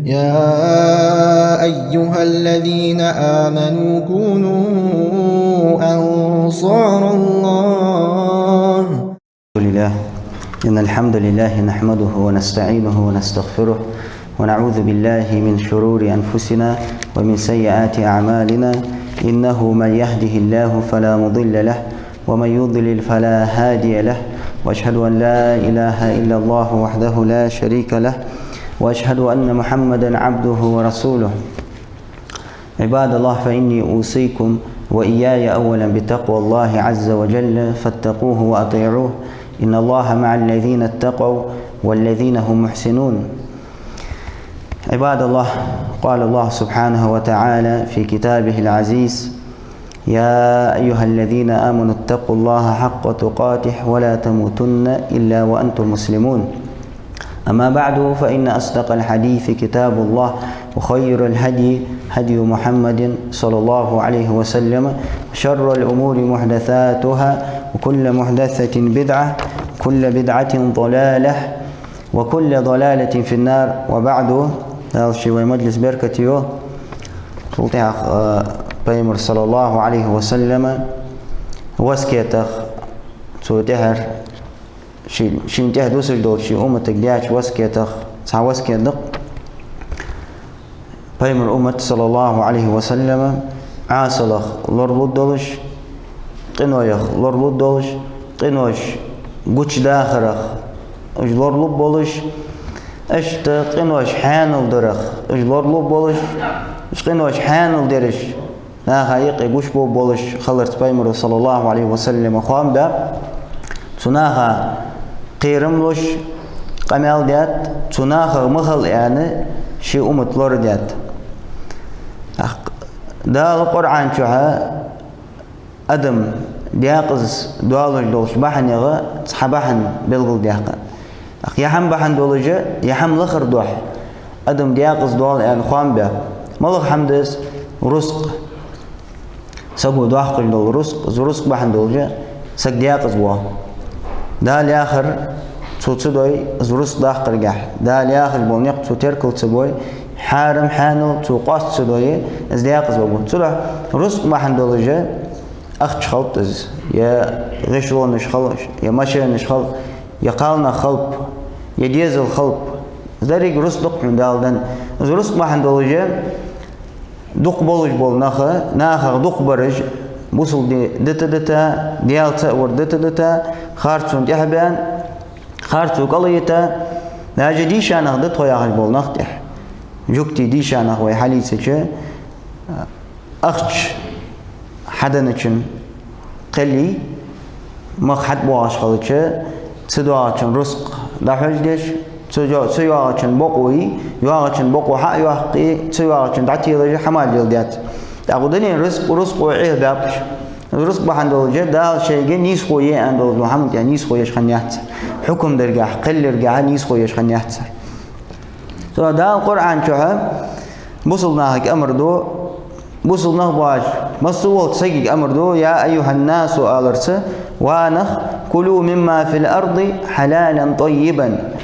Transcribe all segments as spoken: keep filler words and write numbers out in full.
يا أيها الذين آمنوا كونوا أنصار الله. الحمد لله. إن الحمد لله نحمده ونستعينه ونستغفره، ونعوذ بالله من شرور أنفسنا ومن سيئات أعمالنا. إنه من يهده الله فلا مضل له، ومن يضلل فلا هادي له. وأشهد أن لا إله إلا الله وحده لا شريك له، وأشهد أن محمدا عبده ورسوله. عباد الله، فإني أوصيكم وإياي أولا بتقوى الله عز وجل، فاتقوه وأطيعوه، إن الله مع الذين اتقوا والذين هم محسنون. عباد الله، قال الله سبحانه وتعالى في كتابه العزيز: يا أيها الذين آمنوا اتقوا الله حق تقاته ولا تموتن إلا وأنتم مسلمون. أما بعد، فإن أصدق الحديث كتاب الله، وخير الهدي هدي محمد صلى الله عليه وسلم، وشر الأمور محدثاتها، وكل محدثة بدعة، وكل بدعة ضلالة، وكل ضلالة في النار. وبعد, Дала ший вай маджлис беркате йойла. Цул тӀехьагӀа, э, Пайхамар, صلى الله عليه وسلم, васкетах, цо тӀехьара ший, шийна тӀехьа дусаш долча ший умматага даьча васкетах цхьа васкет да-кх. Пайхамара уммат, صلى الله عليه وسلم, Ӏасалах лоралургдолаш, къинойх лоралургдолаш, къинош гучадахарах уж лоралургболаш, иштта къинош хьаьнал дарах уж лоралургболаш, уж къинош хьаьнал дераш наха юкъе гучабовлаболаш хиларца Пайхамара, صلى الله عليه وسلم, хоам баьб. Цу наха кхерам луш къамаьл даьд, цу нахах ма хила аьнна, ший уммат лорадаьд. ТӀаккха Дала Къуръан чухьа адам даькъаза доалаш долча бахьанех цхьа бахьан белгалдаьккхад. ТӀаккха ер хӀама бахьан долаш, ер хӀама лахара духьа адам даькъаза доал аьнна хоам баьб. МалагӀа хӀама да из? Рузкъа. Саго доаккхаш дола рузкъа, из рузкъа бахьан долаш саг даькъаза воал. Дала яхар цо ца дой из рузкъа даккхаргахьа, Дала яхаш бола никъ цо теркал ца бой, хьарам, хьаьнал цо къоаста ца дой, из даькъаза воал. Цудухьа рузкъа бахьан долаш ахча хилба из, е гӀишлонаш хилба, е машенаш хилба, е кхалнах хилба, е дезал хилба. Из деррига рузкъа да-кх хьона Дала денна. Из рузкъа бахьан долаш дукха болаш бола нах, нахах дукха бараш, бусалба ди дита-дита, Даьла цаӀ вар дита-дита, харцонна тӀехьа баьнна, харцо кӀалйита, даже дийша нах да тхо яхаш бола нах тӀехьа. Жугтий дийша нах вай хьалийцача, ахча хьаденначун кхел, мах хьатӀабоагӀаш хилча, ца доагӀачун рузкъа дӀахьожадеш, ца йо-, ца йоагӀачун бокъо йий, йоагӀачун бокъо хьа а йоаккхий, ца йоагӀачун дӀателаш хӀама леладаьд. ТӀаккха дунен рузкъа, рузкъо Ӏехабаьб уж. Рузкъа бахьан долаш Дала шийга нийсхо е аьнна долаш дола хӀаман тӀа нийсхо еш хиннаяц цар. Хьукам даргахьа, кхел яргахьа нийсхо еш хиннаяц цар. Цудухьа Дала Къуръан чухьа бусалба нахага амар ду, бусалба нах боацача масса а волча сагага амар ду, «يا أيها الناس», аларца: «Ва нах, كلوا مما في الأرض حلالا طيبا».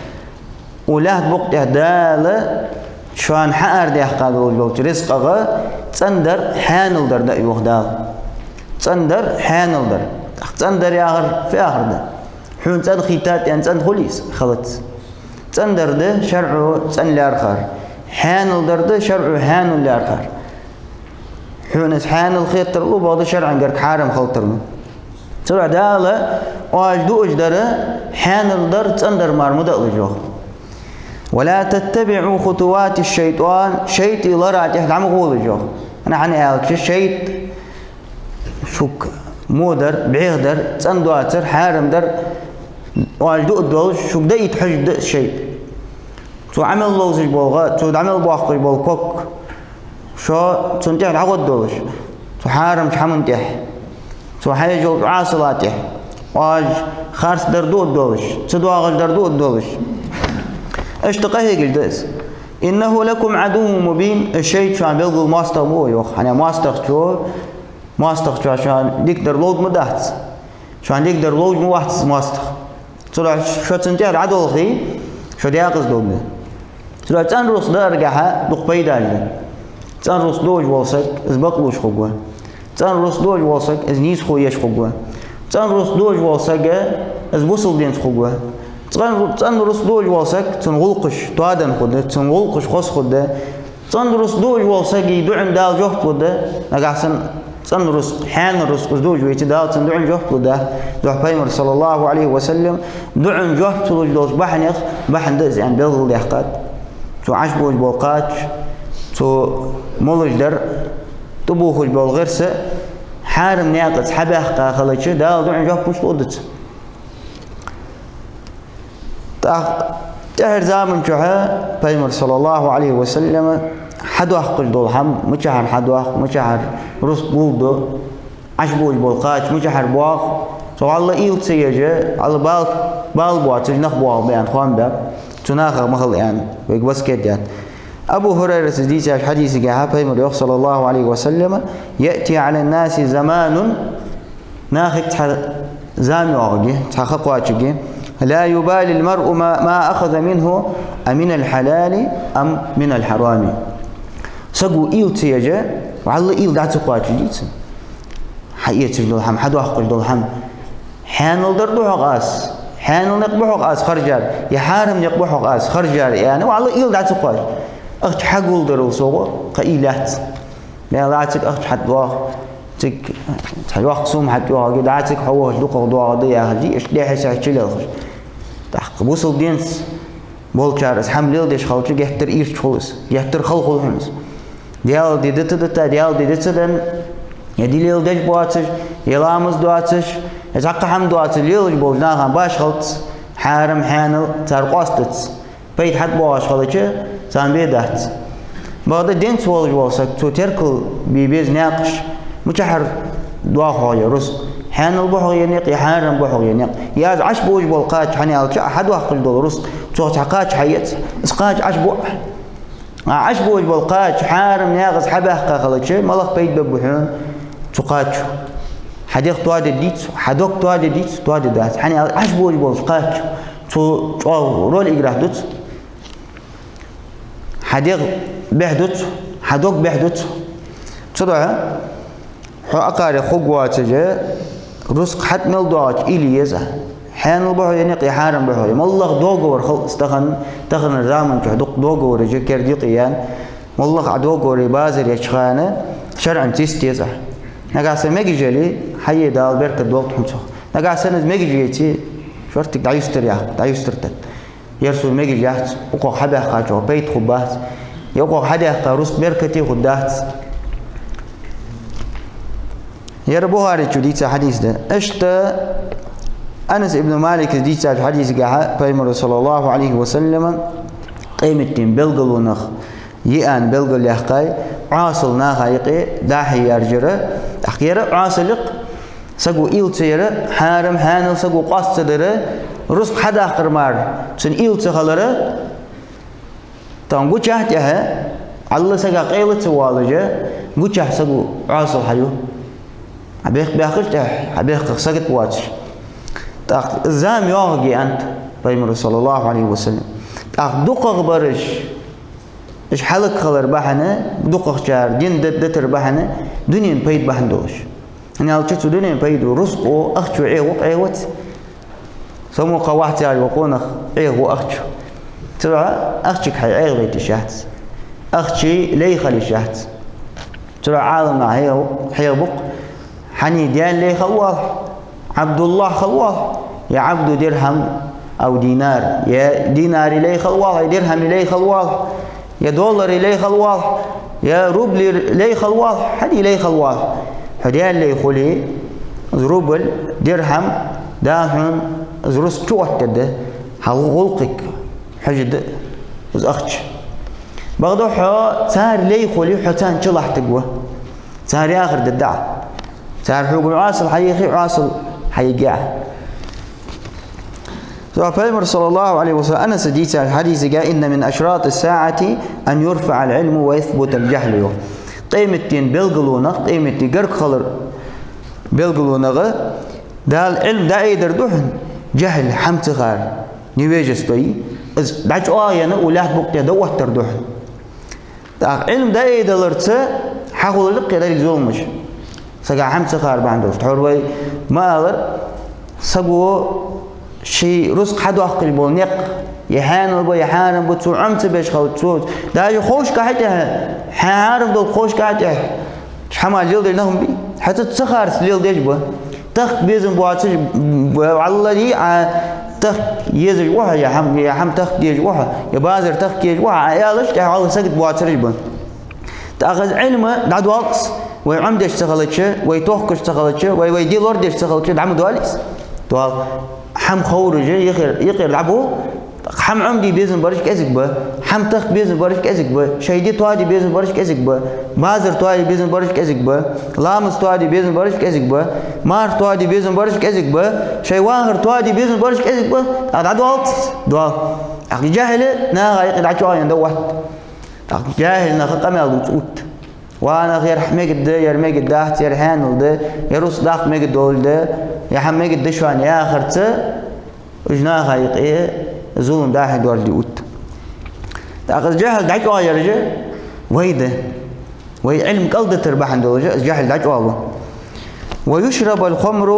Укх лаьтта букъа тӀа Дала шоана хьаарадаьккха долаш долча рузкъах цӀендар, хьаьнал дар да, йоах Дала. ЦӀендар, хьаьнал дар. ТӀаккха цӀендар яхар фу яхар да? Хьона цӀена хийттад аьнна цӀена хулий из? Хилац. ЦӀендар да шарӀо цӀена лаьрхӀар. Хьаьнал дар да шарӀо хьаьнал лаьрхӀар. Хьона из хьаьнал хетаргда, бакъда шарӀан гарга хьарам хилийтаргда. Цудухьа Дала оаш дуаш дар хьаьнал дар, цӀендар мара ма даалаш, йоах. «ولا تتبعوا خطوات الشيطان», шайтӀий лара тӀехьа дӀа ма гӀолаш, йоах. ХӀана аьлча шайтӀа шуга во дар, бӀеха дар, цӀена доацар, хьарам дар оаш дуаш долаш, шуга даийта хьожаргда шайтӀа. Цо Ӏамал ловзаш бола гӀа, цо Ӏамал боаккхаш бола ког, шо цунна тӀехьа дӀагӀоргдолаш, цу хьарамча хӀаман тӀехьа, цо хьаеш йолча Ӏасала тӀехьа, оаш харц дар дуаш долаш, ца доагӀаш дар дуаш долаш. Иштта къахьегаш да из. «إنه لكم عدو مبين», из шайтӀа шоана белггала моастагӀа ма ва, йоах. ХӀана аьлча моастагӀчо, моастагӀчоа шоана дика дар ловш ма дац. Шоана дика дар ловш ма вац из моастагӀа. Цудухьа шо цунна тӀехьа дӀадолхе, шо даькъаза долга да. Цудухьа цӀена рузкъа даргахьа дукха пайдаш да. ЦӀена рузкъа дожаш вола саг, из бакълувш хургва. ЦӀена рузкъа дожаш вола саг, из нийсхо еш хургва. ЦӀена рузкъа дожаш вола саг, из бусалба динца хургва. ЦӀена ру-, цӀена рузкъа дожаш вола саг, цун гӀулакхаш тоаденна хургда, цун гӀулакхаш хоза хургда. ЦӀена рузкъа дожаш вола сага дуӀан Дала жоп лургда, нагахьа санна цӀена рузкъа, хьанал рузкъа из дожаш веце, Дала цун дуӀан жоп лургда. Цудухьа Пайхамара, саллаллахӀу Ӏалайхи ва саллам, дуӀан жоп ца луш долча бахьанех бахьан да из аьнна белгалдаьккхад. Цо Ӏаш болаш бола кхача, цо молаш дар, тӀабохаш бола гӀирс хьарам наькъаца хьабаьккха хилча, Дала дуӀан жоп луш лургда цун. ТӀаккха тӀехьарча заман чухь Пайхамара, саллаллахӀу Ӏалайхи ва саллам, хьадоаккхаш дола хӀама, мичахьара хьадоаккх, мичахьара рузкъа гулду, Ӏаш болаш бола кхача мичахьара боагӀа, цо вӀалла уйла ца еш, вӀалла бала, бала боацаш нах боагӀа ба аьнна хоам баьб, цу нахах ма хила аьнна, вайга васкет даьд. Абу ХӀурайрас дийцача хьадисагахьа Пайхамара йоах, саллаллахӀу Ӏалайхи ва саллам: «يأتي على الناس زمان», нахага цхьа зама йоагӀаргья, цхьа ха кхоачаргья: «لا يبالي المرء ما، ما أخذ منه، أمن الحلال أم من الحرام». Саго уйла ца еш, вӀалла уйла дӀа ца кхоачаш дийцад. Хьаэцаш дола хӀама, хьадоаккхаш дола хӀама, хьанал дар да хьогӀ аз, хьанал никъ ба хьогӀ аз харжар, е хьарам никъ ба хьогӀ аз харжар, аьнна, вӀалла уйла дӀа ца кхоачаш. Ахча хьагулдарал совгӀа кхы уйла яц. Мел а цига ахча хьатӀадоагӀа, цига цхьа йоккха сума хьатӀайоагӀаргья, дӀа цига хьо вахаш дукхагӀа доагӀаргда яхаш, иштта дехьа-сехьа чулелхаш. ТӀаккха бусалба динца болчар из хӀама леладеш хилча, геттара ийрча хул из, геттара хала хул хьона из. Даьла ди дита а дита, Даьла ди дита а даь, е ди леладеш боацаш, е ламаз доацаш, е цхьаккха хӀама доацаш лелаш болча наха башха хилац, хьарам, хьанал цар къоастадац. Пайда хьатӀабоагӀаш хилча, царна бе дац. Бакъда динца волаш вола саг, цо теркал бе беза наькъаш, мичахьара доагӀа хьогӀ ер рузкъа, хьанал ба хьогӀ ер никъ, е хьарам ба хьогӀ ер никъ. Е аз Ӏаш болаш бола кхача хьаналча, хьадоаккхаш дола рузкъа, цох цхьа кхача хьаэца, из кхача Ӏаш бу. А Ӏаш болаш бола кхача хьарам наькъаца хьабаьккха хилча, малагӀа пайда бергба хьона цу кхачо? Хьа дегӀ тоадергдий цо, хьа дог тоадергдий цо, тоадергдац. ХӀана аьлча Ӏаш болаш болча кхачо цо чӀоагӀа роль играть ду цо. Хьа дегӀ бӀехду цо, хьа дог бӀехду цо. Цудухьа хьо акхаре хургвоацаш, рузкъа хьатӀа мел доагӀача уйла е еза. Хьанал ба хьогӀ ер никъ, е хьарам ба хьогӀ ер. МоллагӀа договор хул из тахан, таханарча заман чухь дукха договораш я керда юкъе яьнна. МоллагӀа Ӏа договора базар еча хана шарӀанца йист еза. Нагахьа санна мегаш яле, хьае, Дала беркат долда хьона цох. Нагахьа санна из мегаш веце, шортига дӀаюстар яхка, дӀаюстар тат. Ер сона мегаш яц, укхох хьабаьккхачох пайда хургбац, е укхох хьадаьккха рузкъа беркате хургдац. Ер Бухаречо дийца хьадис да. Иштта Анас ибн Малика дийцача хьадисагахьа Пайхамара, саллаллахӀу Ӏалайхи ва саллам, къематден белгалонех йиъан белгалъяьккхай Ӏоасал наха юкъе дӀа-хьа яржара, тӀаккха ер Ӏоасал я-кх, саго уйла ца яра, хьарам, хьанал саго къоаста ца дара, рузкъа хьадаккхар мара цун уйла ца хилара, тахан гучахь тӀехьа, Аллахь сага къайла ца воалаш, гучахь саго Ӏоасал хьаю. Хьа бехк баьккхача тӀехьа, хьа бехках сагот воацаш. ТӀаккха зама йоагӀаргья аьннад Пайхамара, саллаллахӀу Ӏалайхи ва саллам. ТӀаккха дукхагӀбараш, уж хьалакхилар бахьан, дукхагӀчар дин ди-, дитар бахьан, дунен пайда бахьан долаш. ХӀана аьлча цу дунен пайдо, рузкъо, ахчо Ӏехаву-кх, Ӏехавац? Само кхы вахьцаьрга къонах Ӏехаву ахчо. Цудухьа ахчага хьай Ӏехавайта йиш яц. Ахча лай хила йиш яц. Цудухьа Ӏаламнаха хьех-, хьехабу-кх: хьан даьла лай хила воалл хьо, Ӏабдуллахь хила воалл хьо, е Ӏабду дирхьам ав динар, е динара лай хила воалл хьо, е дирхьама лай хила воалл хьо, е доллара лай хила воалл хьо, е рубла лай хила воалл хьо, хьан лай хила воалл хьо. Хьо даьла лай хуле, из рубла, дирхьам, Дала хьона из рузкъа чуоттадергда, хьа гӀулакхага хьожаргда из ахча. Бакъда хьо цар лай хуле, хьо царна чулахьийтаргва. Цар яхар дергда Ӏа. Цар хьога Ӏоасал хьаехе, Ӏоасал хьаергья Ӏа. Цудухьа Пайхамара, саллаллахӀу Ӏалайхи ва саллам, Анаса дийцача хьадисагахьа: «إن من أشراط الساعة أن يرفع العلم ويثبت الجهل», йоах. Къематден белгалонех, къематди гаргахилара белгалонех Дала Ӏилма дӀаайдар да хьона жахьил, хӀама ца хар, невежество я. Из дӀачӀоагӀъенна, укх лаьтта букъ тӀа дӀаоттар да хьона. ТӀаккха Ӏилма дӀаайдаларца хьахулаш да-кх деррига зуламаш. Сага хӀама ца хар бахьан долаш. Тхьовра вай ма аллара, саго ший рузкъа хьадоаккхаш бола никъ, е хьаьнал ба, е хьарам ба, цо Ӏомаца беш хилча, цо даже ховшкахьа тӀехьа, хьа-, хьарам долга ховшкахьа тӀехьа, хӀама леладеш нах ма бий. ХӀаьта ца харца леладеш ба. Тахка безам боацаш, б-, валлахӀи, Ӏа тахка езаш ва хьо, е хӀама, е хӀама тахка дезаш ва хьо, е базар тахка езаш ва хьо, Ӏа аьлча, тӀехьа валлахӀи сагота боацараш ба. ТӀаккха из Ӏилма дӀадоал-кх, вай Ӏомадеш ца хилча, вай тохкаш ца хилча, вай, вай ди лорадеш ца хилча, дӀа ма доал из. Доал. ХӀама ховраш, юкъера, юкъера дӀабу, хӀама Ӏомаде безам бараш кӀезига ба, хӀама тахка безам бараш кӀезига ба, шоай ди тоаде безам бараш кӀезига ба, базар тоаде безам бараш кӀезига ба, ламаз тоаде безам бараш кӀезига ба, марха тоаде безам бараш кӀезига ба, шоай вахар тоаде безам бараш кӀезига ба, тӀаккха дӀадоал-кх из, доал. ТӀаккха жахьил наха юкъе дӀачӀоагӀъенна дӀаотт. ТӀаккха жахьил наха къамаьл дувц отт. Ва нах, ер мегаргда, ер мегаргдац, ер хьаьнал да, ер рузкъа даккха мегаргдолаш да, е хӀама мегаргда шоана яхарца, уж наха юкъе зулам дӀа-хьа доаржаде отт. ТӀаккха из жахьил дӀачӀоагӀъяраш вай да. Вай Ӏилма кӀалдитар бахьан долаш из жахьил дӀачӀоагӀлу. «ويشرب الخمر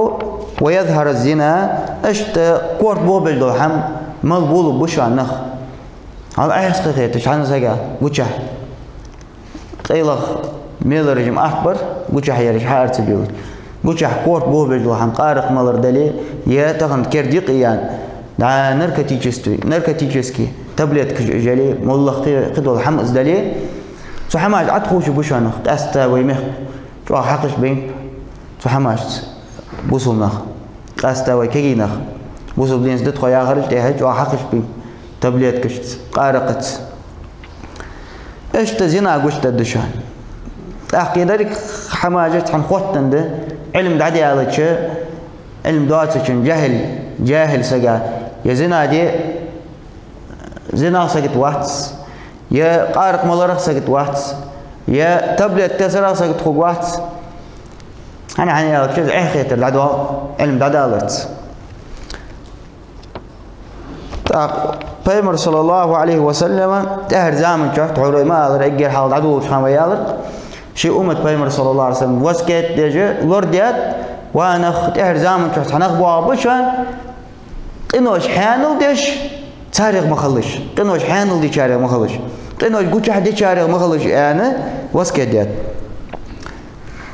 ويظهر الزنا», иштта корта бохабеш дола хӀама мала болабу шоана нах. Хьал Ӏехаскха хеташ хьанна сага гучахь. Къайлагӏа мелараш-м атта бар, гучахь ераш хьаара ца биллача. Гучахь корта бохабеш дола хӀама, къаракъ малар дале, е тахан керда юкъе яьнна, дӀа наркотический, наркотический таблеткаш уж яле, моллагӀа кхы, кхыдола хӀама из дале, цу хӀамаша Ӏатхувш ба шоана нах, къаьстта вай мехка чӀоагӀа хьакхаш ба-м цу хӀамашца бусалба нах, къаьстта вай кагий нах, бусалба динца да тхо яхараш тӀехьа чӀоагӀа хьакхаш ба-м таблеткашца, къаракъаца. Иштта зина гучадаргда шоана. ТӀаккха деррига хӀамаш цхьана хоттаденна да, Ӏилма дӀадаьлча, Ӏилма доацачун, жахьил, жахьил сага, е зина де, зинах сагота вац, е къаракъ маларах сагота вац, е таблетка тесарах сагота хургвац. ХӀана, хӀана аьлча из эхь хетар дӀадоал, Ӏилма дӀадаларца. ТӀаккха Пайхамар, саллаллахӀу Ӏалайхи ва саллам, тӀехьарча заман чухь, тхьовра вай ма аллара, эггара хьалха дӀадолалуча хана вай аьлар-кх, ший уммат Пайхамар, саллаллахӀу Ӏалайхи ва саллам, васкет деш лорадаьд: ва нах, тӀехьарча заман чухь цхьа нах боагӀаргба шоана, къинош хьаьнал деш, царех ма хилалаш, къинош хьаьнал дечарех ма хилалаш, къинош гучахь дечарех ма хилалаш, аьнна, васкет даьд.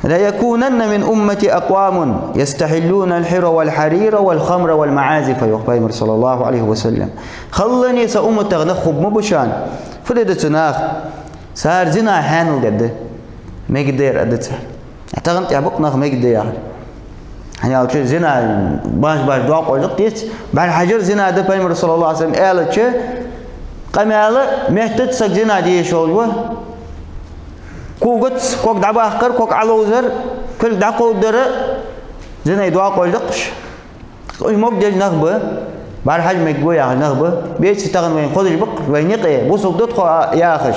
«ليكونن من أمتي أقوام يستحلون الحر والحرير والخمر والمعازف», йоах Пайхамар, саллаллахӀу Ӏалайхи ва саллам. Халлане са умматах нах хургма ба шоана. Фу дергда цу наха? Цар зина хьаьнал дергда. Мегаргда ер, аргда цар. Тахан тӀехьа ба-кх нах мегаргда яхар. ХӀана аьлча зина баш-баш доакъош да-кх, деций? БӀарахьажар зина да, Пайхамар, саллаллахӀу Ӏалайхи ва саллам, аьлча, къамаьла меттаца саг зина де йиш йолаш ва. Когаца ког дӀабаккхар, ког Ӏоловзар, кулг дӀакховдадар зинай доакъош да-кх уж. Уж могадеш нах ба, бӀарахьажа мегаргва яхаш нах ба. Беций, тахан вайна хозаш ба-кх, вайна юкъе, бусалба да тхо яхаш,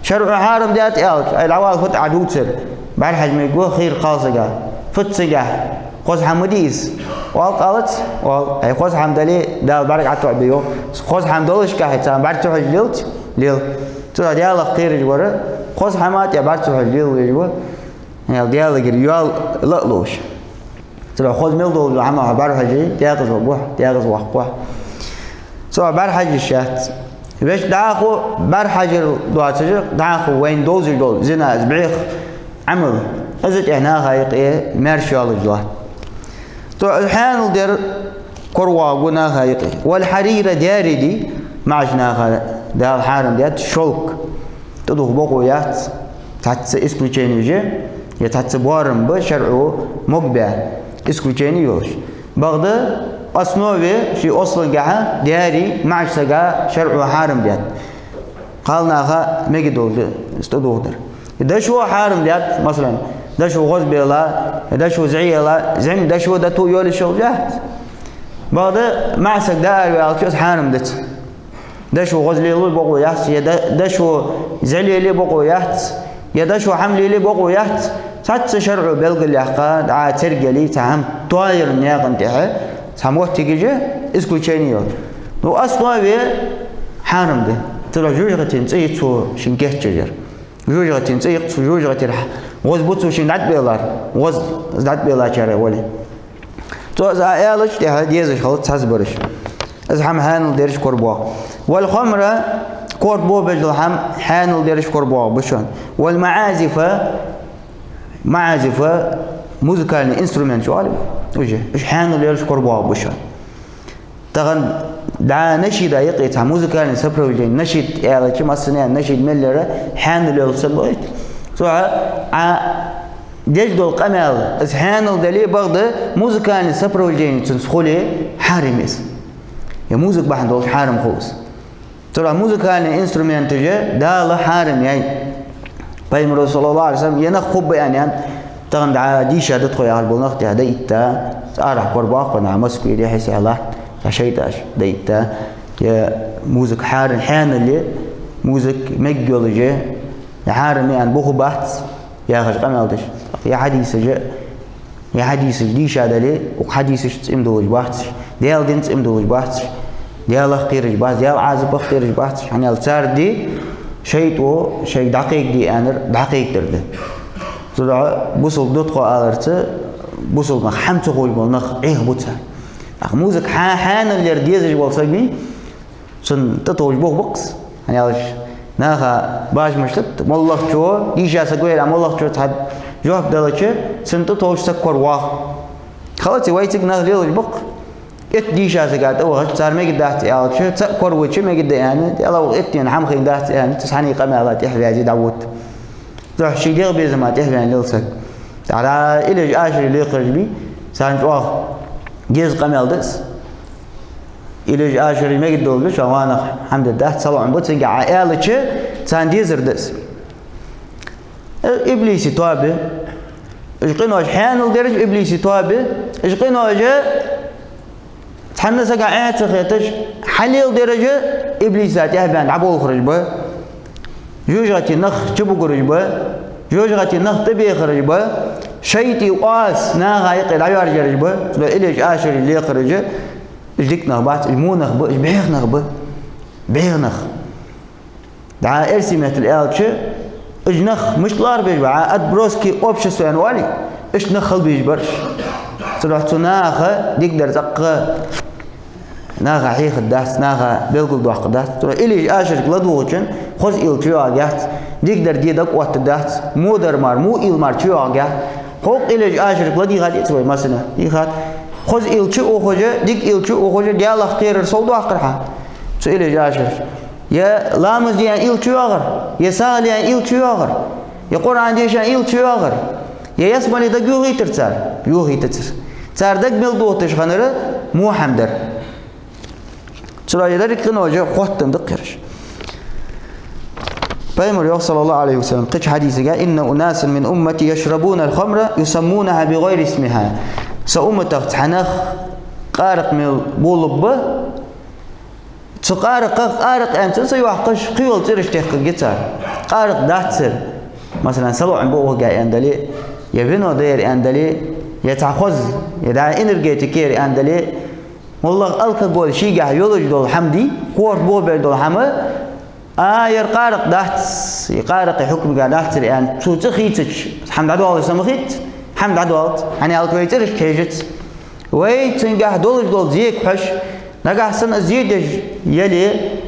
шарӀо хьарам даьд аьлча, ай, дӀавала, фуд Ӏа дувцар? БӀарахьажа мегаргва хийра кхалсага. Фуд цигахь? Хоза хӀама ма дий из? Оал-кх, алац? Оал. Ай, хоза хӀама дале, Дала бӀарга ӀотоӀабе йоах. Хоза хӀама долашкахьа царна бӀарга ца хьожаш лелац? Лела. Цудухьа Даьлах кхераш вар хоза хӀаман тӀа бӀарга ца хьожаш лела везаш ва. Ял Даьлагара йоал ла а луш. Цудухьа хоза мел долча хӀамах бӀарахьаже, декъаза варгва хьо, декъаза ваккхаргва хьо. Цудухьа бӀарахьажа йиш яц. Вешта дӀахо бӀарахьажар доацаш, дӀахо вайна довзаш дола зина, из бӀеха Ӏамал, из тӀехьа наха юкъе маьрша йоалаш латт. Цудухьа хьаьнал дар коравоагӀаргва наха юкъе. «والحرير», даьри дий, маӀача наха Дала хьарам даьд шелк. ТӀадувха бокъо яц, цхьацца исключени уже, е цхьацца боарам ба шарӀо могабаь, исключени йолаш. Бакъда основе, ший ослангахьа даьри маӀача сага шарӀо хьарам даьд. Кхалнаха мегаргдолаш да из тӀадувхадар. Дошо хьарам даьд, масала, дошо гӀозбелла, дошо зӀе елла, зӀамига дошо дӀатоа йолаш йолаш яц. Бакъда маӀа саг дӀаараваьлча, из хьарам дац. Дошо гӀоз лелалу бокъо яц, е да-, дошо зӀе лелае бокъо яц, е дошо хӀама лелае бокъо яц. Цхьацца шарӀо белгалъяьккха, дӀа цергели, цхьа хӀама тоаяра наькъа тӀехьа, цхьа моттигаш исключени йолаш. Ну, основе хьарам да. Цудухьа жожагӀатен цӀи я цо шийна кийчъяьр. ЖожагӀатен цӀи я цо, жожагӀатера гӀоз ба цо шийна дӀатӀабеллар, гӀоз дӀатӀабеллачарех вале. Цо из аьлча тӀехьа дезаш хилац цхьабараш. Из хӀама хьанал дераш корабоагӀа. والخمر, корта бохабеш дола хӀама хьанал дераш корабоагӀа ба шоана. والمعازف, маӀазиф, музыкальный инструменташ оал, уж, уж хьанал дераш корабоагӀа ба шоана. Тахан дӀа нашида юкъе цхьа музыкальный сопровождение, нашид аьлча, массане а нашид мел яр хьанал йолаш санна ба. Цудухьа Ӏа деш дола къамаьл, из хьанал дале, бакъда музыкальный сопровождени цунца хуле, хьарам я из. Е музыка бахьан долаш хьарам хул из. Цудухьа музыкальный инструменташ Дала хьарам яьй. Пайхамара, صلى الله عليه وسلم, е нах хургба аьнна, тахан дӀа дийша да тхо яхаш бола нах тӀехьа дӀаэтта, арахьа корабоагӀа тхо, нагахь Москве, дехьа-сехьа латта, цхьа шайтӀаш дӀаэтта, е музыка хьарам, хьанал я, музыка мегаш йолаш я, е хьарам я аьнна бух бац яхаш къамаьл деш. Е хьадисаш, е хьадисаш дийша дале, укх хьадисашца иман долаш бац уж, Даьла динца иман долаш бац уж, Даьлах кхераш бац, Даьла Ӏазапах кхераш бац уж, хӀана аьлча цар ди шайтӀо шоайга дӀакхайкаде аьннар дӀакхайкадар да. Цудухьа бусалба да тхо аларца, бусалба нах хӀама ца ховш бола нах Ӏехабу цар. ТӀаккха музыка хьа-, хьанал яр дезаш вола саг вий, цунна тӀатовжа бух ба-кх из. ХӀана аьлча наха башамаш латт, моллагӀчо, дийша саг вар а, моллагӀчо цхьа жоп далча, цунна тӀатовжаш саг корабоагӀа. Хала ца вай цига нах лелаш ба-кх. Итт дийша сага тӀавахача, цар мегаргдац аьлча, цаӀ коравича мегаргда аьнна, Даьла, укх иттанна хӀама хайнадац аьнна, цу цхьанне къамаьла тӀехьа ваьзе дӀавода. Цудухьа ший дегӀа безама тӀехьа ваьнна лела саг. ТӀаккха Ӏилеж ашараш лекхараш бий, царна чӀоагӀа деза къамаьл да из. Ӏилеж ашараш мегаргдолаш ба, шоана ванах хӀама дергдац, салоӀам ба цунга Ӏа аьлча, царна дезар да из. Э, иблиса тоаба я. Уж къинош хьанал дераш иблиса тоаба я. Уж къинош цхьанне сага Ӏе ца хеташ хьалеладераш иблиса тӀехьа баьнна дӀаболхараш ба. ЖожагӀате нах чубугараш ба. ЖожагӀате нах тӀабехараш ба. ШайтӀий оаз наха юкъе дӀайоаржараш ба. Цудухьа Ӏилеж ашараш лекхараш, уж дика нах бац, уж во нах ба, уж бӀеха нах ба. БӀеха нах. ДӀа эрсий меттала аьлча, уж нах мишта лоархӀабеш ба, Ӏа отброски общества аьнна оалий, иштта нах хила безаш бар уж. Цудухьа цу наха дикадар цӀаккха наха хьехаргдац, наха белгалдоаккхаргдац. Цудухьа Ӏилеж ашарашка ладувгӀачун хоза уйла чуйоагӀаргьяц, дикадар де дагахь оттаргдац, во дар мара, во уйла мара чуйоагӀаргьяц. Кхы Ӏилеж ашарашка ладийгӀа деций вай, масала, дийгӀад. Хоза уйла чуухаш, дика уйла чуухаш, Даьлах кхерар совдоаккхар хьа цу Ӏилеж ашарашка. Е ламаз де аьнна уйла чуйоагӀар, е сагӀа ле аьнна уйла чуйоагӀар, е Къуръан деша аьнна уйла чуйоагӀар, е ялсмале дагайохийтар цар, йохийтацар. Цар дага мел дохийташ хиннар во хӀама дар. Цудухьа деррига къинош хоттаденна да-кх ераш. Пайхамара йоах, صلى الله عليه وسلم, кхыча хьадисага: «إن أناسا من أمتي يشربون الخمر يسمونها بغير اسمها». Са умматах цхьа нах къаракъ мел болалургба, цу къаракъах къаракъ аьнна цӀи ца йоаккхаш, кхыйола цӀераш техкаргья цар. Къаракъ дац ер. Масала, салоӀам ба укхаза аьнна дале, е вино да ер аьнна дале, е цхьа хоза, е дӀа энергетика я ер аьнна дале, моллагӀа алкоголь шийгахь йолаш дола хӀама дий, корта бохабеш дола хӀама, а, ер къаракъ дац, е къаракъа хьукмагахь дац ер аьнна, цо цӀи хийцача, хӀама дӀадоалаш санна ма хет, хӀама дӀадоалац, хӀана аьлча вай цӀерашка хьежац. Вай цунгахь долаш дола зекаш хьож, нагахь санна из зе деш яле,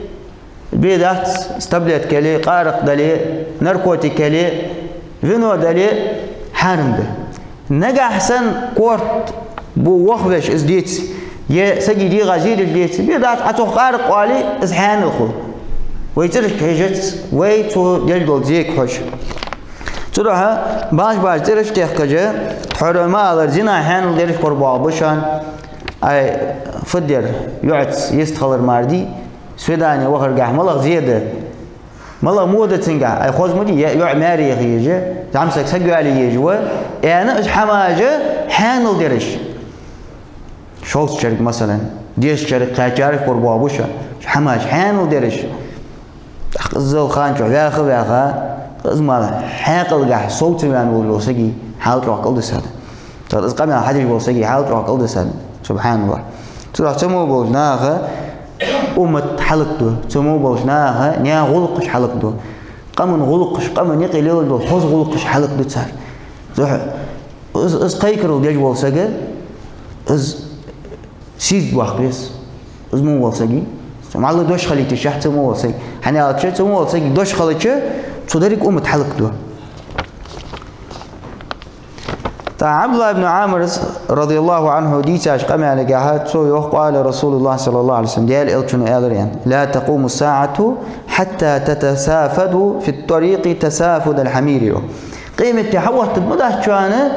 бе дац, из таблетка яле, къаракъ дале, наркотик яле, вино дале, хьарам да. Нагахь санна корта бу вохвеш из деце, е сага дегӀа зе деш деце, бе дац, Ӏа цох къаракъ оале, из хьанал хул. Вай цӀерашка хьежац, вай цо деш дола зекаш хьож. Цудухьа баш-баш цӀераш техкаш, тхьовра ма аллара, зина хьанал дераш корабоагӀа ба шоана. Ай, фу дар, йоӀаца йист хилар мара дий, свидане вахаргахь малагӀа зе да, малагӀа мо да цунгахь, ай, хоза ма дий, е йоӀ маьре яха еза, зӀамсаг саг вале еза ва, аьнна, уж хӀамаш хьанал дераш. Шовзткъа шерага, масала, дезткъа шерага кхаьчараш корабоагӀа ба шоана, уж хӀамаш хьанал дераш. ТӀаккха къиззал хана чу ваьха-ваьха, къизмал хьаькъалгахь сов ца ваьнна волча сага хьал чӀоагӀа кӀалдисад. ТӀаккха из къамаьл хьадеш волча сага хьал чӀоагӀа кӀалдисад. СубхьаналлахӀ. Цудухьа цу мо болча наха уммат хьалакду, цу мо болча наха, наьха гӀулакхаш хьалакду. Къаман гӀулакхаш, къаман юкъе лелаш дола хоза гӀулакхаш хьалакду цар. Зухьа, из, из кхайкарал деш вола саг, из сийрда ваккха веза. Из мо вола саг, цу малла дош хилийта йиш яц цу мо вола саг. ХӀана аьлча, цу мо вола саг дош хилча, цу деррига уммат хьалакду. ТӀаккха Ӏабдуллахь ибн Ӏамрас, радияллаху Ӏанху, дийцача къамаьлагахьа, цо йоах: قال رسول الله صلى الله عليه وسلم, Даьла Элчано аьлар, аьнна: لا تقوم الساعة حتى تتسافدوا في الطريق تسافد الحمير, йоах. Къематди хьаоттаргдац шоана,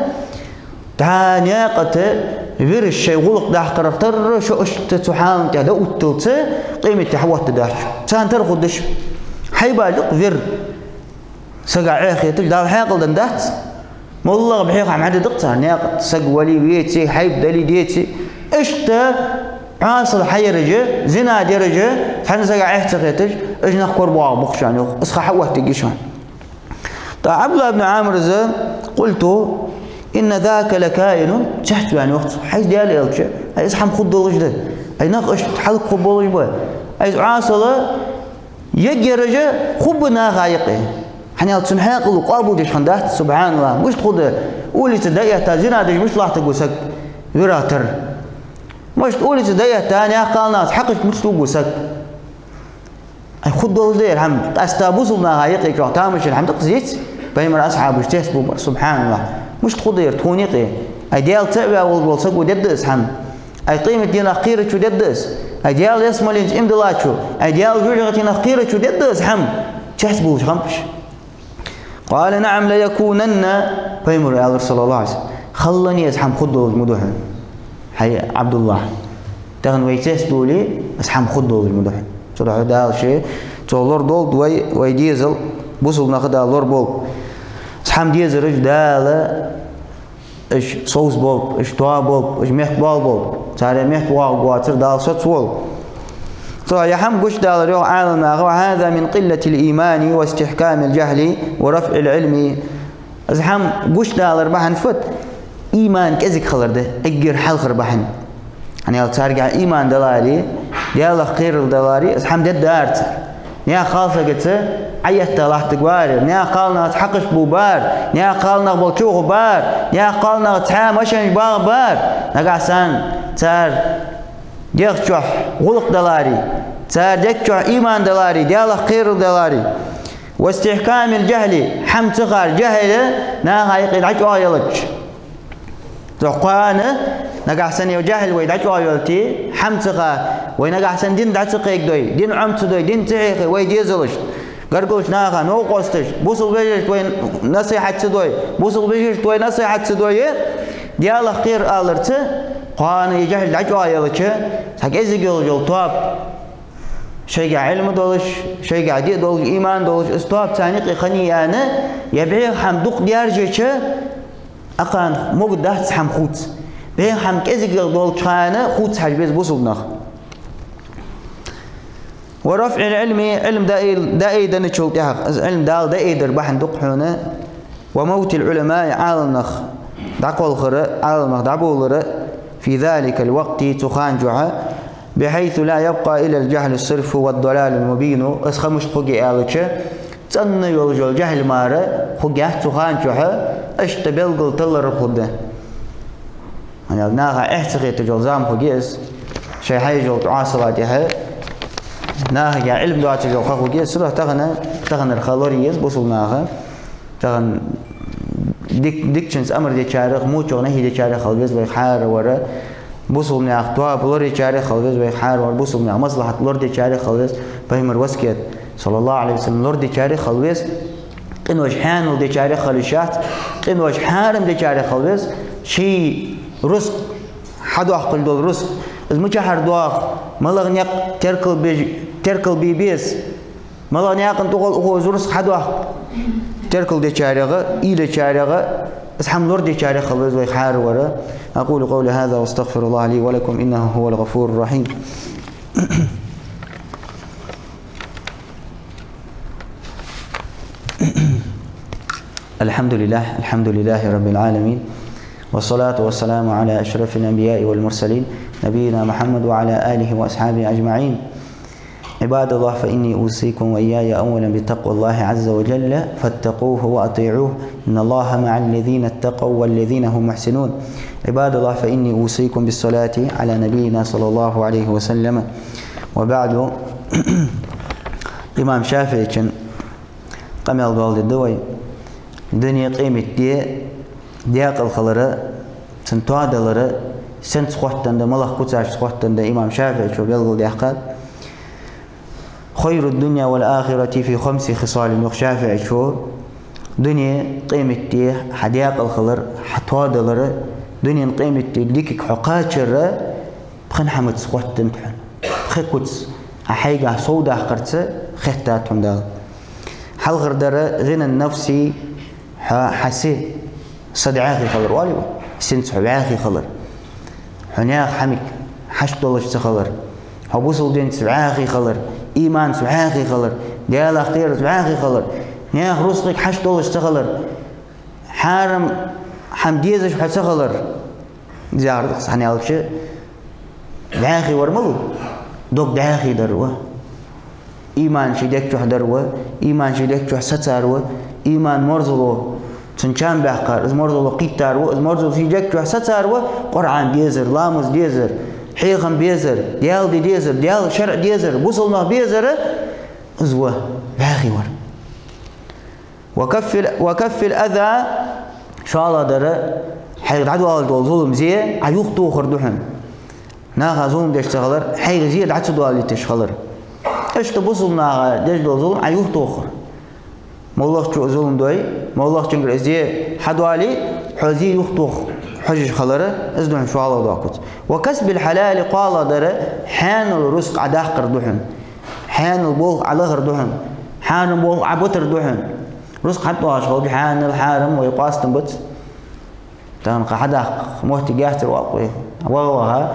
дӀа наькъа тӀа вераш шоай гӀулакх даккхарах тара шо иштта цу хьала тӀа дӀаотталца, къематди хьаоттаргдац шо. Царна тара хургда шо. Хьайбаш юкъе вер сага Ӏехаташ, Дала хьаькъал деннадац. МоллагӀа бӀеха хӀама хьаде деза царна наькъа тӀа, саг вале, веце, хьайба дале, деце. Иштта Ӏасал хьаяраш, зина дераш, цхьанне сага Ӏеха ца хеташ, уж нах корабоагӀаргба шоана, йоах, из ха хьаоттаргья шоана. ТӀаккха Ӏабдуллахь ибн Ӏамрас: قلت: إن ذاك لكائن, цецваьнна йоах цо: хӀай Даьла Элча, ай из хӀама хургдолаш да, ай нах иштта хьалакхургболаш ба, ай из Ӏасал еггераш хургба наха юкъе. ХӀана аьлча цун хьаькъало къоабалдеш хиннадац, субхьаналлахӀ. Мишта хургда улица дӀаэтта зина деш мишта латтаргва саг вирах тара? Мишта улица дӀаэтта наьха кхалнаца хьакхашка мишта лувргва саг? Ай, хургдолаш да ер хӀама, къаьстта бусалба наха юкъе чӀоагӀа тамашийна хӀама да-кх из, йиц? Пайхамара асхьабаш цецбувлар, субхьаналлахӀ. Мишта хургда ер тхона юкъе? Ай, Даьла цаӀ ваь волаш вола саго дергда из хӀама. Ай, къематдийнах кхерачо дергда из. Ай, Даьла ялсмаленца иман диллачо, ай, Даьла жожагӀатенах кхерачо дергда из хӀама. Цецбувлаш хиннаб уж. قال: نعم ليكونن. Пайхамара аьлар, саллаллахӀу Ӏалайхи ва саллам: хала из хӀама хургдолаш ма дий хьона, хӀай Ӏабдуллахь. Тахан вай цецдувле, из хӀама хургдолаш ма дий хьона. Цудухьа Дала ше, цо лорадолда вай, вай дезал, бусалба наха Дала лораболба. Из хӀама дезараш Дала уж совцаболба, уж тоаболба, уж меттабоалаболба. Царех меттавоагӀаргвоацар Дала соцаволва. Цо ер хӀама гучадалар, йоах Ӏаламнаха: وهذا من قلة الإيمان واستحكام الجهل ورفع العلم. Из хӀама гучадалар бахьан фуд? Иман кӀезига хилар да, эггара хьалхара бахьан. ХӀана аьлча царгахьа иман даларе, Даьлах кхерар даларе, из хӀама дергдар цар. Наьха кхалсагаца Ӏоэтта латтаргвар, наьха кхалнаца хьакхашка бувргбар, наьха кхалнах болча чу ухаргбар, наьха кхалнаха цхьа машенаш багӀаргбар. Нагахьа санна цар дегӀа чу гӀулакх даларе, цар дег чу иман даларе, Даьлах кхерар даларе. واستحكام الجهل, хӀама ца хар, жахӀил наха юкъе дӀачӀоагӀъелча. Цу кхоана, нагахьа санна ер жахӀил вай дӀачӀоагӀъелча, хӀама ца ха, вай нагахьа санна дин дӀа ца кхайкадой, дин Ӏомаца дой, дин ца хьехе вай дезалашта, гаргарча наха, новкъосташта, бусалба вежарашта вай насихьат ца дой, бусалба вежарашта вай насихьат ца дой, Даьлах кхер аларца, кхоана ер жахӀил дӀачӀоагӀъелча, цхьа кӀезига йолаш йола тоаба, шоайгахьа Ӏилма долаш, шоайгахьа диъ долаш, иман долаш, из тоаба царна юкъе хиннаяьнна, ер бӀеха хӀама дукха даьржача, акхарна могаргдац хӀама хувца. БӀеха хӀама кӀезига долча хана хувца хьажа беза бусалба нах. ورفع العلم, Ӏилма даай-, даайденначул тӀехьагӀа, из Ӏилма Дала даайдар бахьан да-кх хьона, وموت العلماء, Ӏаламнах дӀакхалхара, Ӏаламнах дӀабовлара, في ذلك الوقت, цу хана чухьа, بحيث لا يبقى إلا الجهل الصرف والضلال المبين. Из ха мишта хургья аьлча, цӀена йолаш йола жахӀил мара хургьяц цу хана чухьа, иштта белгала тилар хургда. ХӀана аьлча наха эхь ца хеташ йола зама хургья из, шоай хьаеш йолча Ӏасала тӀехьа нахага Ӏилма доацаш йола ха хургья из. Цудухьа тахан, таханара ха лорае еза бусалба наха. Тахан дик-, дикачунца амар дечарех, мочох нахьи дечарех хила веза вай хӀаравар. Бусалба наьха тоаба лораечарех хила веза вай хӀаравар. Бусалба наьха маслахьат лорадечарех хила веза. Пайхамара васкет, саллаллахӀу Ӏалайхи ва саллам, лорадечарех хила веза. Къинош хьанал дечарех хила йиш яц. Къинош хьарам дечарех хила веза. Ший рузкъ, хьадоаккхаш дола рузкъ, из мичахьара доагӀа, малагӀа никъ теркал бе-, теркал бе беза. МалагӀа наькъан тӀагӀолла укхо из рузкъ хьадоаккх. Теркал дечарех, уйла дечарех, из хӀама лорадечарех хила веза вай хӀаравар. أقول قولي هذا وأستغفر الله لي ولكم إنه هو الغفور الرحيم. الحمد لله، الحمد لله رب العالمين، والصلاة والسلام على أشرف الأنبياء والمرسلين، نبينا محمد وعلى آله وأصحابه أجمعين. عباد الله، فإني أوصيكم وإياي أولا بتقوى الله عز وجل، فاتقوه وأطيعوه، إن الله مع الذين اتقوا والذين هم محسنون. عباد الله، فإني أوصيكم بالصلاة على نبينا صلى الله عليه وسلم. وبعد. Имам ШафиӀийчун къамаьл доаладергда вай. Дуне, къематди, декъала хилар, цун тоадалар сенца хоттаденна да, малагӀа куцашца хоттаденна да имам ШафиӀийчо белгалдаьккхад. خير الدنيا والآخرة في خمس خصال, йоах ШафиӀийчо. Дуне, къематди, хьа декъала хилар, хьа тоадалар, дунен, къематди дикага хьо кхачар пхи хӀамаца хоттаденнад хьона. Пхи куц хьайгахьа совдаккхарца хеттад хьона Дала. Хьалхардар: غنى النفس, хьа, хьа се, са дӀаьхий хилар оал вай, сенца хьо вӀаьхий хилар. Хьо наьха хӀамага хьашт долаш ца хилар. Хьо бусалба динца вӀаьхий хилар, иманца вӀаьхий хилар, Даьлах кхерарца вӀаьхий хилар, наьха рузкъага хьашт долаш ца хилар, хьарам хӀама дезаш хьо ца хилар. Из яхар да-кх, хӀана аьлча, вӀаьхий вар малув? Дог дӀаьхий дар ва. Иман ший дег чу дар ва, иман ший дег чу сацар ва, иман, марзало цун чам баьккхар, из марзало кхийттар ва, из марзало ший дег чу сацар ва, Къуръан дезар, ламаз дезар, хьехам безар, Даьла ди дезар, Даьла шарӀ дезар, бусалба нах безар, из ва вӀаьхий вар. وكف ال-, وكف الأذى, шоллагӀдар, хьайга дӀадоалаш дола зулам, зе Ӏа юхатохар да хьона. Наха зулам деш ца хилар, хьайга зе дӀа ца доалийташ хилар. Иштта бусалба наха деш дола зулам Ӏа юхатохар. МоллагӀчо зулам дой, моллагӀчунгара зе хьадоале, хьо зе юхатоха хьожаш хилар, из да хьона шоллагӀа дола куц. وكسب الحلال, кхоалагӀдар, хьаьнала рузкъа Ӏа даккхар да хьона. Хьаьнала болх Ӏа лахар да хьона. Хьарам болх Ӏа битар да хьона. Рузкъа хьатӀадоагӀаш хилча, хьаьнал, хьарам вай къоастам бац. Тахан кхы хьадаккха моттиг яцар вакъ вай. ВагӀа-вагӀа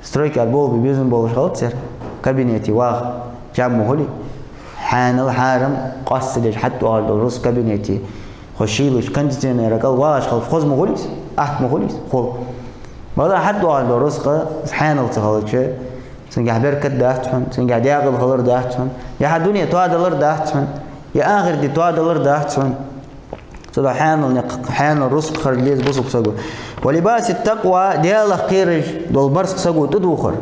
стройкаца болх бе безам болаш хилац цар. Кабинете вагӀа, жамма хулий. Хьаьнал, хьарам къоаста ца деш хьатӀадоагӀаш дола рузкъа кабинете, хо шийлача кондиционера кӀал вагӀаш хилча, хоза ма хулий из, атта ма хулий из, хул. Бала хьатӀадоагӀаш дола рузкъа хьаьнал ца хилча, цунгахьа беркат дац хьона, цунгахьа декъала хилар дац хьона, е хьа дуне тоадалар дац хьона, е ахарта тоадалар дац хьона. Цудухьа хьаьнал никъ, хьаьнала рузкъа харжа деза бусалба саго. ولباس التقوى, Даьлах кхераш дола барзкъа саго тӀадувхар.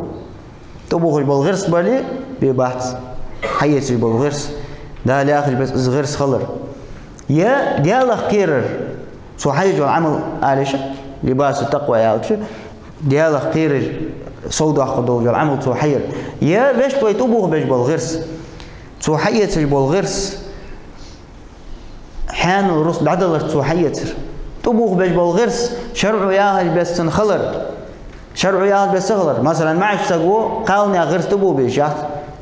ТӀабувхаш бола гӀирс бале, бе бац. Хьаэцаш бола гӀирс, Дала яхача беса из гӀирс хилар. Е Даьлах кхерар, цо хьаеш йола Ӏамал ала йиш я, لباس التقوى аьлча, Даьлах кхераш совдоаккхаш дола Ӏамал цо хьаяр. Е вешта вай тӀабувхабеш бола гӀирс, цо хьаэцаш бола гӀирс, хьаьнала рузкъа дӀадаларца цо хьаэцар. ТӀабувхабеш бола гӀирс шарӀо яхача беса цун хилар. ШарӀо яхача беса ца хилар. Масала, маӀача саго кхалнаьха гӀирс тӀабувхабе йиш яц,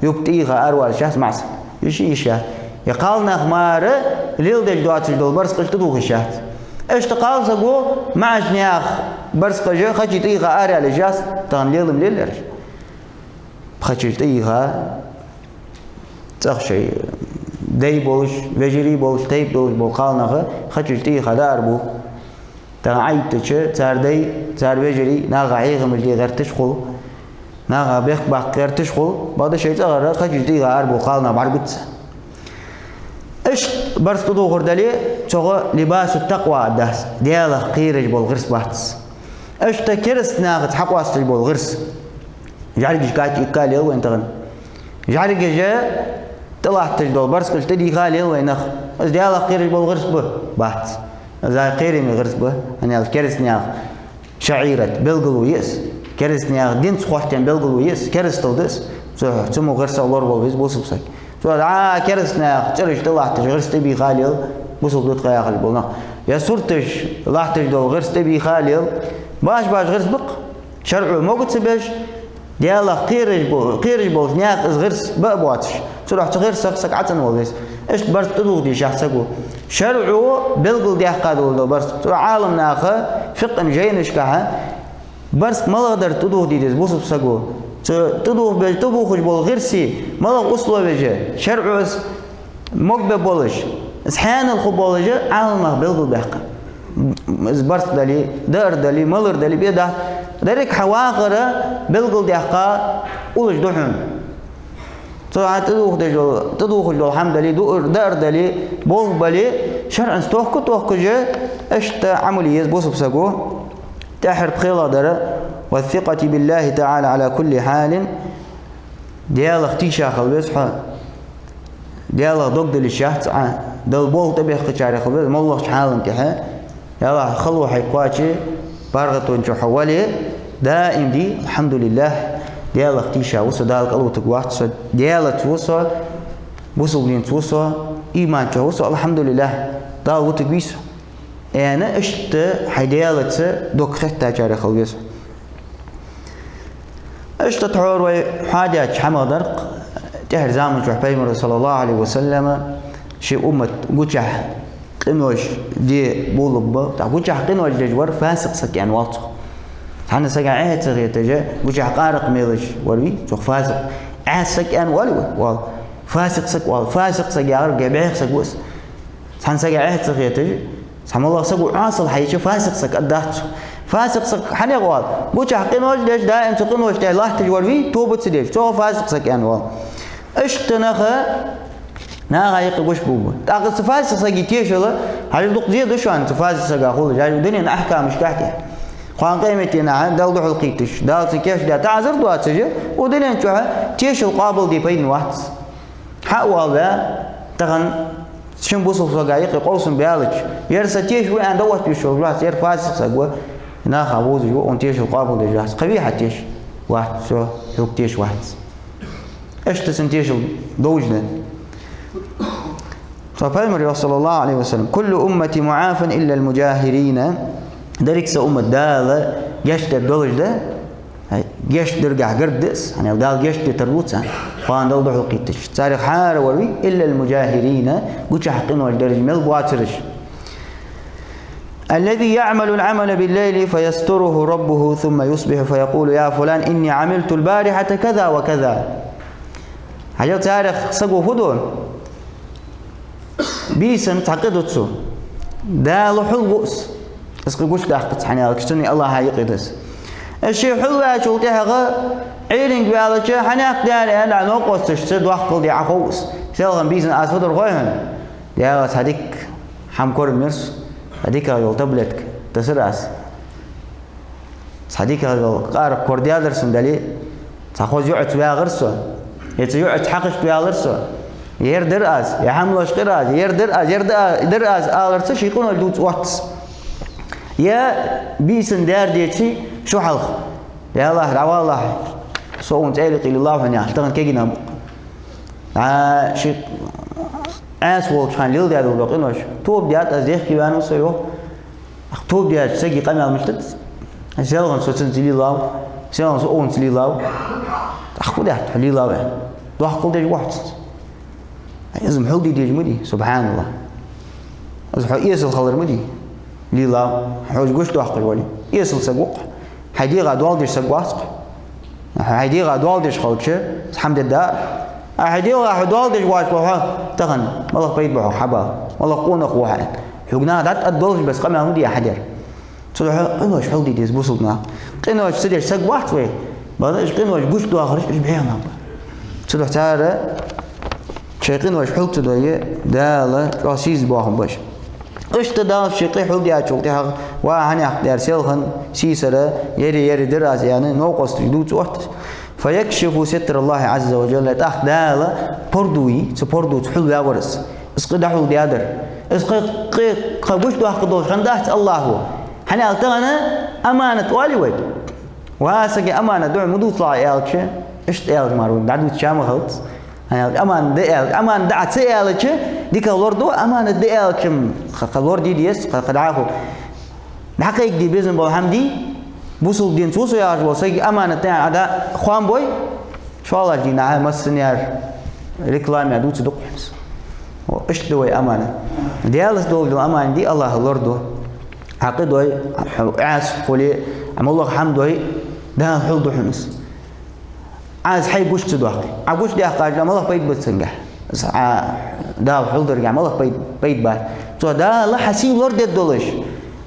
юбка тӀайийха аравала йиш яц маӀа саго. Йиш я, йиш яц. Е кхалнах мара леладеш доацаш дола барзкъаш тӀадувха йиш яц. Иштта кхалсаго маӀача наьха барзкъаш хачи тӀайийха араяла йиш яц, тахан лела ма лелаераш. Хачи тӀайийха, цӀагӀа шоай дай болаш, вежарий болаш, тайпа долаш бола кхалнах хачи тӀайийха дӀаарабувл. Тахан Ӏайттача цар дай, цар вежарий наха хьехамаш де гӀерташ хул, наха бехк баккха гӀерташ хул, бакъда шоай цӀагӀара хачи тӀайийха арабувл кхалнах бӀаргагуц. Иштта барзкъа тӀадувхар дале, цох لباس التقوى да из, Даьлах кхераш бола гӀирс бац. Иштта кераста нахаца хьакъоасташ бола гӀирс. ЖӀаргаш кхача икка лел вайна тахан. ЖӀаргаш тӀалатташ дола барзкъаш тӀадийха лел вай нах. Из Даьлах кхераш бола гӀирс ба? Бац. Из кхераме гӀирс ба, хӀана аьлча кераста наьха шаӀират, белгало я из. Кераста наьха динца хоттаенна белгало я из, керастал да из. Цу, цу мо гӀирсах лоравала веза бусалба саг. Цо дӀа кераста наьха чӀираш тӀалатташ гӀирс тӀабийха лел, бусалба да-кх яхаш бола нах. Е сурташ латташ дола гӀирс тӀабийха лел, баш-баш гӀирс ба-кх. ШарӀо мога ца беш, Даьлах кхераш бо-, кхераш болча наьха из гӀирс ба а боацаш, цудухьа цу гӀирсах саг ӀацӀенвала веза. Иштта барзкъа тӀадувха дезаш да саго. ШарӀо белгалдаьккха дола барзкъа. Цу Ӏаламнаха фикъхӀа жайнашкахьа барзкъа малагӀдар тӀадувха де деза бусалба саго. Цу тӀадувхабе-, тӀабувхаш бола гӀирса малагӀа условеш я, шарӀо из мог бе болаш, из хьаьнал ху болаш, Ӏаламнаха белгалбаьккха. Из барзкъа дале, даар дале, малар дале, бе дац. Деррига хьа вахара белгалдаьккха уллаш да хьона. Цо хьа тӀадувхаш дола, тӀадувхаш дола хӀама дале, дуур, даар дале, болх бале, шарӀаца тохка-тохкаш, иштта Ӏамал е еза бусалба саго. ТӀеххьара пхелагӀдар: «والثقة بالله تعالى على كل حال». Даьлах тийша хила веза хьо. Даьлах дог дала йиш яц Ӏа. Далла болх тӀабехкачарех хила веза, моллагӀча хьала тӀа. Ялла, хало хьайга кхоаче, паргӀатонча хьо вале, даим де: «Алхьамдулиллахь, Даьлах тийша ва со, Дала кӀалвутаргвац со, Даьлаца ва со, бусалба динца ва со, иман чу ва со, алхьамдулиллахь, Дала вутаргвий со», — аьнна, иштта хьай Даьлаца дог хеттачарех хила веза. Иштта тхьовра вай хьоадаьча хӀамах дар-кх, тӀеххьарча заман чухь Пайхамара, саллаллахӀу Ӏалайхи ва саллам, ший уммат гучахь къинош де болабба. ТӀаккха гучахь къинош деш вар фасикъ саг аьнна вац цох. Цхьанне сага Ӏеха ца хеташ, гучахь къаракъ мелаш вар вий, цох фасикъ. Ӏаьса саг аьнна вале вай, вал. Фасикъ саг вал. Фасикъ саг яхар ге бӀеха саг ва из. Цхьанне сага Ӏеха ца хеташ, цхьа моллагӀа саго Ӏасал хьайча, фасикъ саг аьнна дац цох. Фасикъ саг хьанех вал? Гучахь къинош деш, даим цу къиношта тӀа латташ вар вий, тоба ца деш, цох фасикъ саг аьнна вал. Иштта нах наха юкъе гуш бубу. ТӀаккха цу фасикъ сага тешал, хьажал, дукха зе да шоана цу фасикъ сага хулаш, хьажал, дунен ахькамашка тӀа. Кхоана къематдийнахьа Далла духьал кхийтташ, Дала цунна кийчдаь таӀазар доацаш, укх дунен чухь тешал къоабалде пайда вац. Хьа а вале, тахан шин бусалба сага юкъе къовсам баьлча, ер са теш ва аьнна дӀаоттавеш волаш вац, ер фасикъ саг ва, наха вовзаш ва, цун тешал къоабалдеш вац. Кхы вий хьа теш? Вац, всё, хьога теш вац. Иштта цун тешал довзаш да. Цу Пайхамара йоах, саллаллахӀу Ӏалайхи ва саллам: «كل أمتي معافى إلا المجاهرين». Деррига са уммат Дала гешт дергдолаш да, хӀай, гешт даргахь гаргда из, хӀана аьлча Дала гешт де тарлу царна, кхоана Далла духьал кхийттача. Царех хӀара вар вий, «إلا المجاهرين», гучахь къинош дераш мел боацараш. «الذي يعمل العمل بالليل فيستره ربه ثم يصبح فيقول: يا فلان، إني عملت البارحة كذا وكذا». Хьажал, царех саго фу ду? Бийсан цхьа къа ду цо. Дала хьулву из. Из къа гучадаккхац, хӀана аьлча цунна АллахӀа юкъе да из. Из ше хьулваьчул тӀехьагӀа Ӏуйранга ваьлча, хьанехк дар аьнна, новкъосташца доккхал де Ӏохов из. Селхан, бийсан аз фу дир хой хьона? Дала цхьа дика хӀама кормир со, цхьа дикагӀа йола таблетка тасар аз. Цхьа дикагӀа йола къаракъ корадаьдар сона дале, цхьа хоза юкъаца вагӀар со, е цу юкъаца хьакхашка ваьлар со, ер дир аз, е хӀама лочкъир аз, ер дир аз, ер да-, дир аз аларца ший къинош дувца отт из. Е бийсан дар деций шу хьалха: «Яллахь, дӀаваллахь, со укхунца эли къили лав хьона яхаш, тахан кегий нах бу-кх». ДӀа ший Ӏаьса волча хана леладаь дола къинош тоба даьд, аз дехке ваьннав со, йоах. Ах, тоба даьча сага къамаьл мишта дац? Селхан со цунца лелав, селхан со укхунца лелав. Ах, фу даьд хьо лелав аьнна? Доккхал деш вац цунца. Из-м хьулде дезаш ма дий, субхьаналлахӀ. Из хьо эсала хилар ма дий, лелав. Хьо уж гучадоаккхаш вале, эсала саг ва-кх хьо. Хьай дегӀа доал деш саг вац-кх хьо. Хьай дегӀа доал деш хилча, из хӀама дергдар. А хьай дегӀа хьо доал деш воацаш ва хьо, тахан малагӀа пайда ба хьога хьабала, малагӀа къонах ва хьо аьнна, хьога наха дӀатӀадоллаш бесса къамаьл ма дий хьадер. Цудухьа къинош хьулде деза бусалба наха. Къинош ца деш саг вац вай, бакъда уж къинош гучадоахараш уж бӀеха нах ба. Цудухьа цар шоай къинош хьулда ца дой, Дала чӀоагӀа сийсаза боахам ба уж. Иштта Дала ший къа хьулдаьчул тӀехьагӀа: «Ва, хьанехк дар селхан, сийсара, ер, ер дир аз», — аьнна, новкъосташка дувца отт из. «فيكشف ستر الله عز وجل», тӀаккха Дала пордув йий, цу пордуца хьулваь вар из. Из къа дӀахьулдаьдар. Из къа, къа, къа гучадоаккхаш долаш хиннадац АллахӀо. ХӀана аьлча тахан аманат оалий вай? Ва, сага аманат да хьона, ма дувцалахь аьлча, иштта аьлча мара вайна дӀадувцаш ма хилац. ХӀана аьлча аманат да аьлча, аманат да Ӏа ца аьлча, дикагӀа лораду, аманат да аьлча, кхы, кхы лораде деза, кхы, кхы дӀахо дӀакхайкаде безам бола хӀама дий, бусалба динца ва со яхаш вола сага аманат да аьнна Ӏа дӀа хоам бой, шоллагӀча дийнахьа массане яр реклама дувца дукха хӀамаш. О, иштта да вай аманат. Даьлаца долаш дола аманат дий, АллахӀа лораду. Ӏа къа дой, хьо Ӏаьса хуле, Ӏа моллагӀа хӀама дой, Дала хьулду хьона из. Ӏа из хьайга гуча ца доаккхе. Ӏа гучадаьккхача малагӀа пайда ба цунгахь? Из Ӏа Дала хьулдаргахь малагӀа пайда, пайда бац? Цо Дала хьа сий лорадергдолаш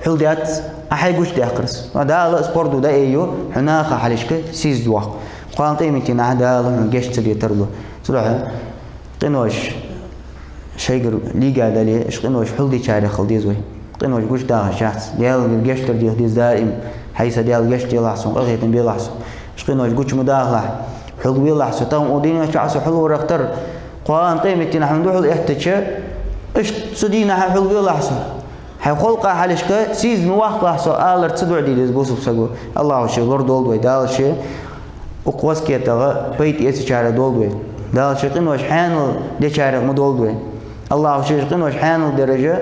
хьулдаьд из, Ӏа хьайга гучадаьккхар из. Цо Дала из пордув дӀаайю, хьо наха хьалхашка сийсаза воаккх. Кхоана къематдийнахьа Дала хьона гешт ца де тарлу. Цудухьа къинош шоайгара лийга дале, уж къинош хьулдечарех хила деза вай. Къинош гучадахаш яц. Даьлагара гешт дар деха деза даим. Хьай са, Даьла, гешт делахь сона, къахетам белахь сона. Уж къинош гуча ма дахалахь, хьулвелахь со. Тахан укх дунен чу со хьулварах тара, кхоана къематдийнахьа хьона духьал эттача, иштта цу дийнахьа хьулвелахь со. Хьай халкъа хьалхашка сийсаза ма ваккхалахь со, алар ца дуӀа де деза бусалба саго. АллахӀа ше лорадолда вай, Дала ше укх васкетагара пайда эцачарех долда вай. Дала ше къинош хьаьнал дечарех ма долда вай. АллахӀа ше уж къинош хьаьнал дераш,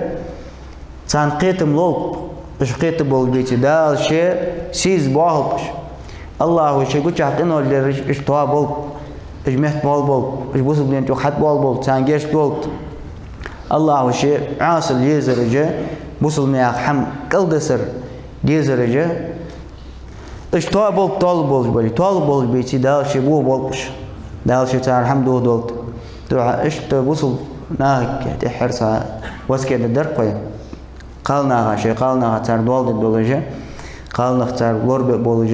царна кхетам лолба, уж кхетам болаш беце, Дала ше сийсаза боахалба уж. АллахӀа ше гучахь къинош дераш, уж тоаболба, уж меттамолболба, уж бусалба дина тӀа хьатӀаболаболба, царна гешт долда. АллахӀа ше Ӏасал езараш, бусалба наьха хӀама кӀалдисар дезараш, уж тоаболба, тоалургболаш бале, тоалургболаш беце, Дала ше бохаболба уж. Дала ше цар хӀама дохадолда. Цудухьа иштта бусалба нахага тӀеххьара цхьа васкет дар-кх вай. Кхалнаха, шоай кхалнаха цар доал де долаш, кхалнах цар лорабе болаш,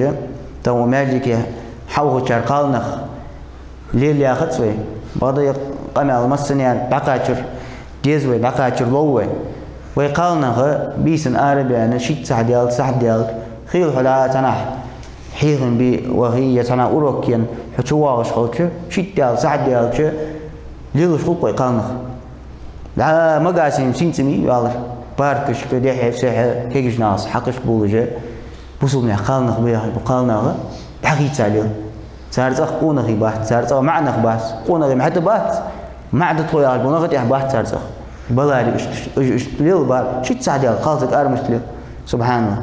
тахан укх маьждиге хьаухачар кхалнах лела яхац вай. Бакъда ер къамаьл массане а дӀакхачар деза вай, дӀакхачар лов вай. Вай кхалнах бийсанна ара а баьнна, шийтта сахьат даьлча, сахьат даьлча, хийла хьо даь цхьаннахьа хьехам бе вахе, е цхьаннахьа урок ена хьо чувоагӀаш хилча, шийтта даьлча, сахьат даьлча, лелаш хул-кх вай кхалнах. ДӀа магазин сийна цӀи ма йий валар. Паркашка, дехьа-сехьа кагийча нахаца хьакхашка бувлаш, бусалба наьха кхалнах ба яхаш бола кхалнах дӀахийца лела. Цар цӀагӀа къонахий бац, цар цӀагӀа маӀа нах бац, къонахий ма хьатӀабац, маӀа да тхо яхаш бола нах а тӀехьа бац цар цӀагӀа. Баларе, уж, уж, уж лела бала, шийтта сахьат даьлча кхалсаг ара мишта лел. СубхьаналлахӀ.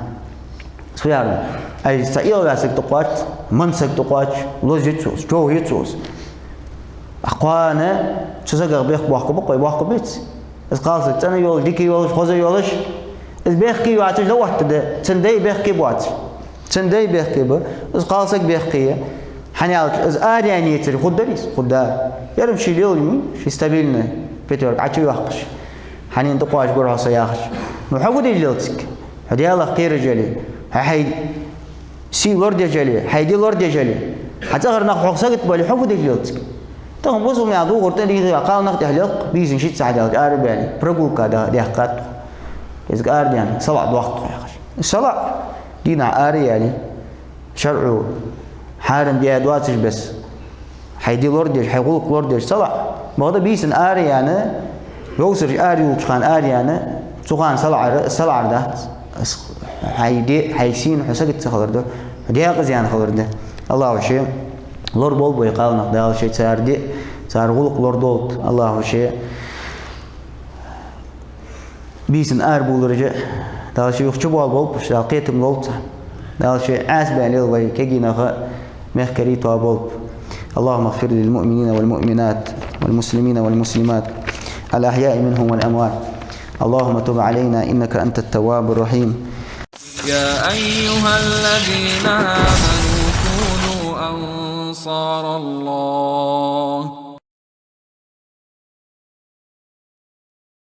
Цу яра. Ай, цхьа эгӀаваь саг тӀакхоач, ман саг тӀакхоач, лозац цо из, човхац цо из. Кхоана цу сагах бехк боаккхаргба-кх вай, боаккхаргбац? Из кхалсаг цӀена йолаш, дика йолаш, хоза йолаш, из бехке йоацаш дӀаоттаде, цун дай бехке боацаш. Цун дай бехке ба, из кхалсаг бехке я. ХӀана аьлча из араяьнна ецаре хургдар из, хургда. Ер-м ше лелаш ма вий, ше стабильно пятёрка Ӏочуйоаккхаш. Хьанна тӀакхоачаргдар хьо со яхаш. Ну, хьо фу деш лел цига? Хьо Даьлах кхераш яле, хьо хьай сий лорадеш яле, хьай ди лорадеш яле, хьа цӀагӀара нах хьох сагота бале, хьо фу деш лел цига? Тахан бусалба наьха духар тӀа дийхача кхалнах тӀехьа лел-кх, бийсанна шийтта сахьат даьлча ара а баьнна, прогулка да-, даьккхад тхо. КӀезига арадена, салаӀа доаккх тхо яхаш. СалаӀа, дийнахьа ара а яьле, шарӀо хьарам даь доацаш беса, хьай ди лорадеш, хьай гӀулакх лорадеш салаӀа. Бакъда бийсанна ара а яьнна, йовсараш ара ювлача хана ара а яьнна, цу хана салаӀар, салаӀар дац. Из хьай ди, хьай сийна хьо сагота ца хилар да, хьо декъаза яьнна хилар да. АллахӀа ше лораболба вай кхалнах, Дала ше цар ди, цар гӀулакх лорадолда. АллахӀа ше бийсанна арабувлараш, Дала ше юха чубоалаболба уж, Дала кхетам лолба царна. Дала ше Ӏаса баьнна лела вай кагий нах а, мехкарий а тоаболба. اللهم اغفر للمؤمنين والمؤمنات والمسلمين والمسلمات الأحياء منهم والأموات. اللهم تب علينا إنك أنت التواب الرحيم. يا أيها الذين آمنوا كونوا أنصار الله.